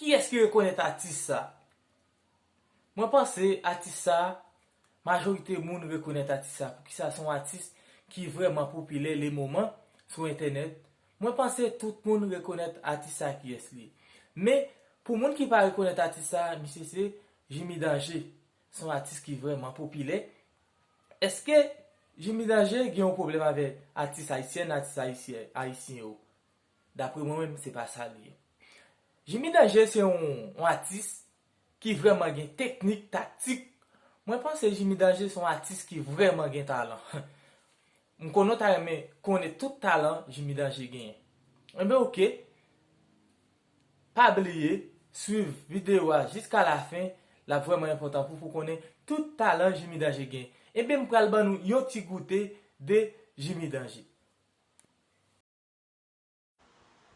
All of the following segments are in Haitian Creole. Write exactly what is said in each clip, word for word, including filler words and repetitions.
Kiyès ki rekonèt atis sa? Mwen panse atis sa, majorite moun rekonèt atis sa. Poukisa? Se yon atis ki vrèman popilè le moman sou entènèt. Mwen panse tout moun rekonèt atis sa kiyès li ye. Men, pou moun ki pa rekonèt atis sa, misye se Jimmy Danger. Se yon atis ki vrèman popilè. Èske Jimmy Danger gen yon pwoblèm avè atis ayisyèn, atis ayisyen, ayisyen yo? Dapre mwen menm, se pa sa li ye. Jimmy Danger se yon, yon atis ki vrèman gen teknik, taktik. Mwen panse Jimmy Danger se yon atis ki vrèman gen talan. M konnen w ta renmen konnen tout talan Jimmy Danger genyen. Enben, oke. Pa bliye, swiv videyo a jiska lafen, l ap vrèman enpòtan pou, pou konnen tout talan Jimmy Danger gen. Enben, m pral ban nou yon ti goute de Jimmy Danger.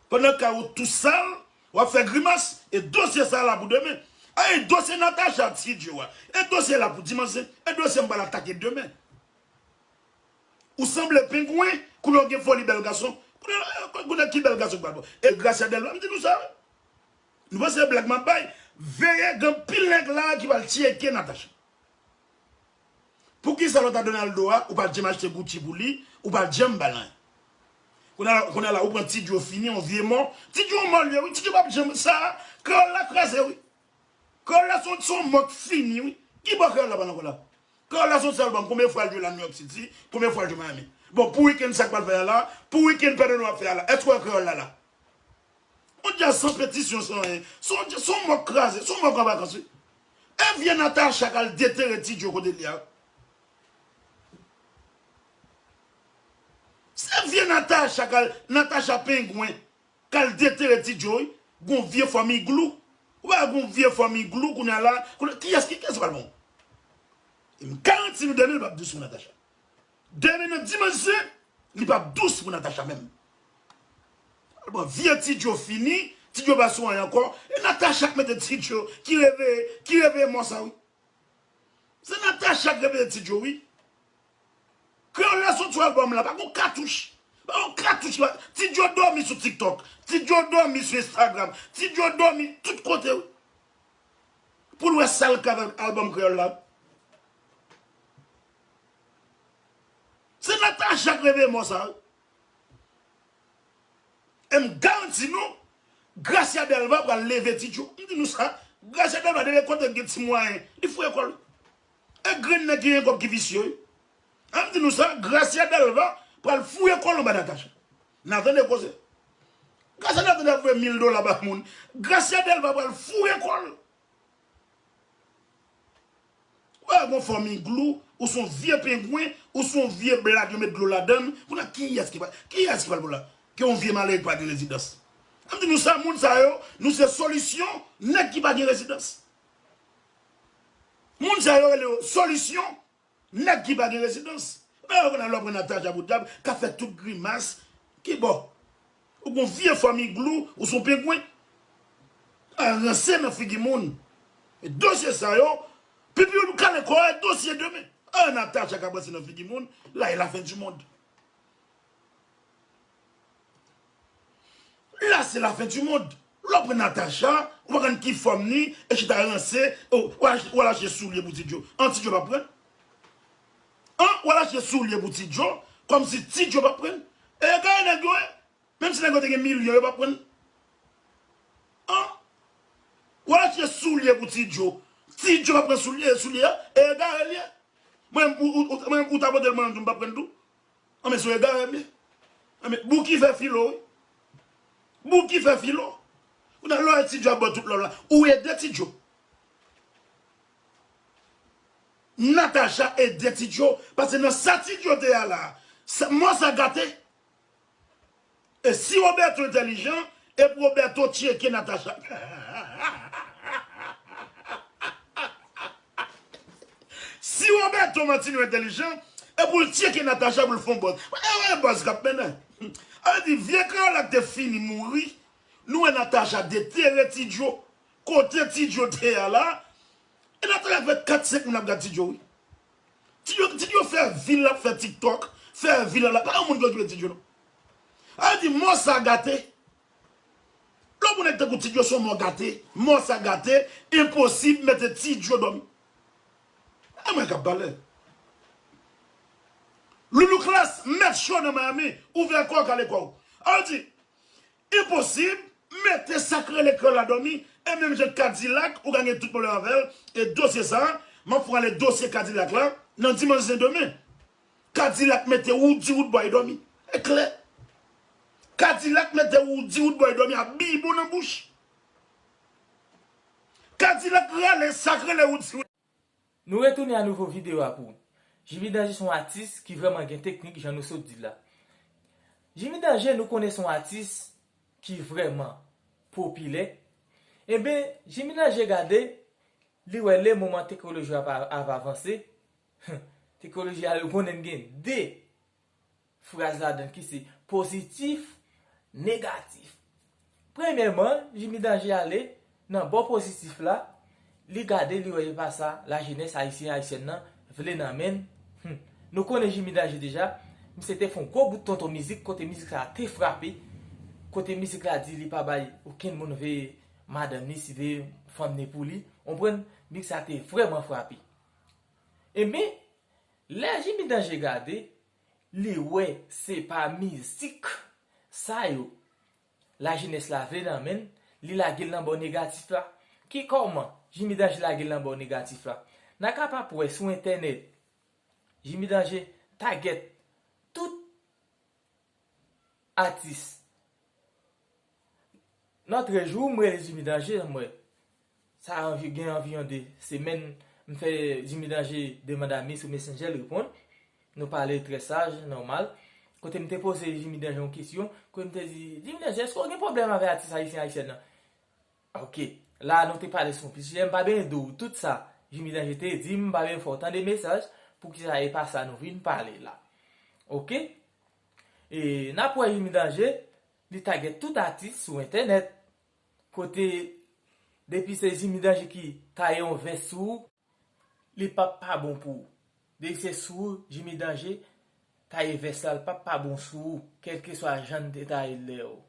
Pandan ka ou tou sal, w ap fè grimas, e dosye sa la pou demen. A, e dosye Natacha Ti Djo a, e dosye la pou dimanch, e dosye m pral atake demen. Ou sanble pengwen, kounye a w gen foli bèl gason. Kounye a, kounye a ki bèl gason k pral bon? E Gracia Delva, m di nou sa wi. Nou panse se blag m ap bay? Veye, gen anpil nèg la ki pral tcheke Natacha. Poukisa lòt a Donaldo a, ou pa t janm achte Gucci pou li, ou pa t janm ba l anyen? Kounye a la, ou pran Ti Djo fini, yon vye mò. Ti Djo yon mò l ye wi, Ti Djo p ap janm sa. Kreyòl la kraze wi. Kreyòl la se yon, se yon mò k fini wi. Ki bò kreyòl la pral ankò la? Kreyòl la se yon sèl album. Konbyen fwa l jwe la New York City? Konbyen fwa l jwe Miami? Bon, pou weekend sa k pral fè a la, pou weekend Pè Dodo ap fè a la, èske w wè kreyòl la la? Yon djaz san petisyon, san anyen. Se yon, se yon mò k kraze, se yon mò k an vakans wi. E vye Natacha k al detere Ti Djo kote l ye a. Se vye Natacha k al, Natacha pengwen k al detere Ti Djo wi. Gon vye fanmi glou. Ou pa gon vye fanmi glou kounye a la. Kounye, kiyès ki, kiyès ki pral bon? E m garanti nou demen li p ap dous pou Natacha. Demen nan dimanch sen, li p ap dous pou Natacha menm. Bon, vye Ti Djo fini, Ti Djo pa sou anyen ankò. E Natacha k mete Ti Djo, ki reveye, ki reveye mò sa wi. Se Natacha k reveye Ti Djo wi. Kreyòl la sot sou album la, pa gon katouch. Pa gon katouch la. Ti Djo dòmi sou TikTok. Ti Djo dòmi sou Instagram. Ti Djo dòmi tout kote wi. Pou l wè sa l ka fè album kreyòl la. Se Natacha k reveye mò sa wi. E m garanti nou, Gracia Delva pral leve Ti Djo. M di nou sa, Gracia Delva depi kote gen ti mwayen, li fouye kò l. E grenn nèg ki gen kòb ki visye wi. An m di nou sa, Gracia Delva pral fouye kò l anba Natacha. N a tande koze. Gracia Delva tande ap voye mil dola ba moun. Gracia Delva pral fouye kò l. Wè, gon fanmi glou, ou se yon vye pengwen, ou se yon vye blag, yo met dlo ladann. Kounye a, kiyès ki pa, kiyès ki pral pou la? Ke yon vye malere ki pa gen rezidans. An m di nou sa, moun sa yo, nou se solisyon nèg ki pa gen rezidans. Moun sa yo rele yo solisyon nèg ki pa gen rezidans. Epa yo konn al lè w pran Natacha pou dyab, k ap fè tout grimas. Ki bò? Ou gon vye fanmi glou, ou se yon pengwen. A ranse nan figi moun. E dosye sa yo, pipi w kale kò a, e dosye demen. A Natacha k ap ranse nan figi moun, la e la fen di mond. La se la fen di mond. Lè w pran Natacha, ou pa konn ki fòm ni, e chita ranse, ou, ou al, ou al achte soulye pou Ti Djo. An Ti Djo p ap pran? An, ou al achte soulye pou Ti Djo, kòmsi Ti Djo p ap pran? E gade nèg yo, wi. Menm si nèg yo te gen milyon, yo p ap pran. An? Ou al achte soulye pou Ti Djo. Ti Djo p ap pran soulye, soulye a, e egare l ye. Mwen, ou, ou, ou, mwen, ou ta pote l, mwen, m p ap pran l tou. Anben, se egare m ye. Anben, Bouki fè filo, wi. Bouki fè filo. Ou nan lè Ti Djo ap ba w tout love la. Ou ede Ti Djo. Natacha ede Ti Djo. Paske nan sa Ti Djo te a la, sa, mò sa gate. E si Roberto entèlijan, e pou Roberto tcheke Natacha. Si Roberto Martino entèlijan, e pou l tcheke Natacha pou l fè yon buzz. E, e, buzz k ap mennen. A vle di, vye kreyòl la k te fini mouri, nou wè Natacha detere Ti Djo. Kote Ti Djo te a la, e Natacha fè kat senk moun ap gad Ti Djo, wi. Ti Djo, Ti Djo fè vi l ap fè TikTok, fè vi l ap la. Pa yon moun ki okipe Ti Djo, non. A vle di, mò sa gate. Lè w Nèg tankou Ti Djo se yon mò gate, mò sa gate, enposib mete Ti Djo dòmi. E mwen k ap pale. Loulou Klass, mèt cho nan Miami, ouvè kò w, kale kò w. Sa vle di, enposib mete sa k rele krè la dòmi, e menm jan Kadilak, ou ka gen tout pwoblèm avè l, e dosye sa, m ap fè w ale dosye Kadilak la, nan dimanch Sendomen. Kadilak mete Roody Roodboy dòmi. E klè. Kadilak mete Roody Roodboy dòmi a bibon nan bouch. Kadilak rale sa k rele Roody. Nou retounen a nouvo videyo a pou ou. Jimmy Danger se yon atis ki vrèman gen teknik, jan nou sot di l la. Jimmy Danger, nou konnen se yon atis ki vrèman popilè. Enben, Jimmy Danger gade, li wè le moman teknoloji ap, ap avanse. Teknoloji a, ou konnen gen de fraz ladan ki se pozitif, negatif. Premyèman, Jimmy Danger ale nan bò pozitif la, li gade, li wè e pa sa lajenès ayisyen, ayisyèn nan vle nan men l. Hmm. Nou konnen Jimmy Danger deja, misye te fè yon gwo bout tonton mizik, kote mizik sa a te frape, kote mizik la di li pa bay okenn moun veye madanm li, si veye fanm li pou li. Ou konprann? Mizik sa a te vrèman frape. Enben, lè Jimmy Danger gade, li wè se pa mizik sa yo lajenès la vle nan men l, li lage l nan bò negatif la. Ki kòman Jimmy Danger lage l nan bò negatif la? N a kapab wè sou entènèt, Jimmy Danger tagèt tout atis. Nòtrejou, m rele Jimmy Danger, m wè. Sa anvi, gen anviwon de semèn, m fè Jimmy Danger demann a mi sou Messenger, l reponn. Nou pale trè saj, nòmal. Kote m te poze Jimmy Danger yon kesyon, kote m te di, Jimmy Danger, èske w gen pwoblèm avè atis ayisyen, ayisyèn nan? Ok. La, nou te pale sou yon ti sijè, m pa bezwen di w tout sa Jimmy Danger te di m, m pa bezwen fè w tande mesaj, poukisa e pa sa nou vin pale la. Ok? E n ap wè Jimmy Danger, li tagèt tout atis sou entènèt. Kote, depi se Jimmy Danger ki taye yon vès sou ou, li p ap pa bon pou ou. Depi se sou ou, Jimmy Danger taye vès la, li p ap pa bon sou ou, kèlkeswa jan n te taye l dèyè w.